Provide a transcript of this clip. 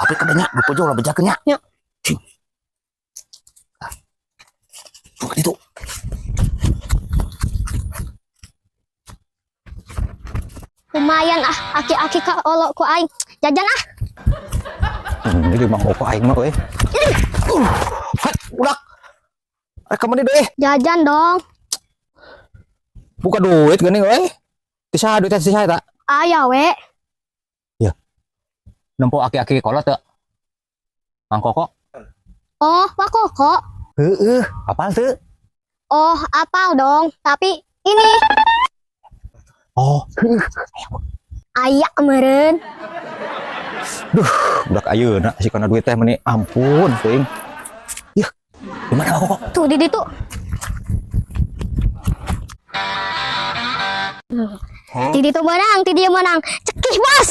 Tapi kadanya lupa jauh lah bejakeun nya. Nya. Cing. Ah. Tuh itu. Lumayan ah, aki-aki ka olok ku aing. Jajan ah. Ini Mang Koko aing mah euy. Hat, udak. Rek ka mana deui? Jajan dong. Buka duit geuning euy. Ti saha duit teh ti saha eta? Aya we. Nempo aki-aki kolot teu? Mang Koko. Oh, Pak Koko. Heeh, apal teu? Oh, apal dong. Tapi ini Oh, aya meureun. Budak ayeuna si kana duit teh meni ampun teuing. Yeuh, di mana Mang Koko? Tuh di ditu. Di ditu menang, di dieu menang. Cekih, Bos.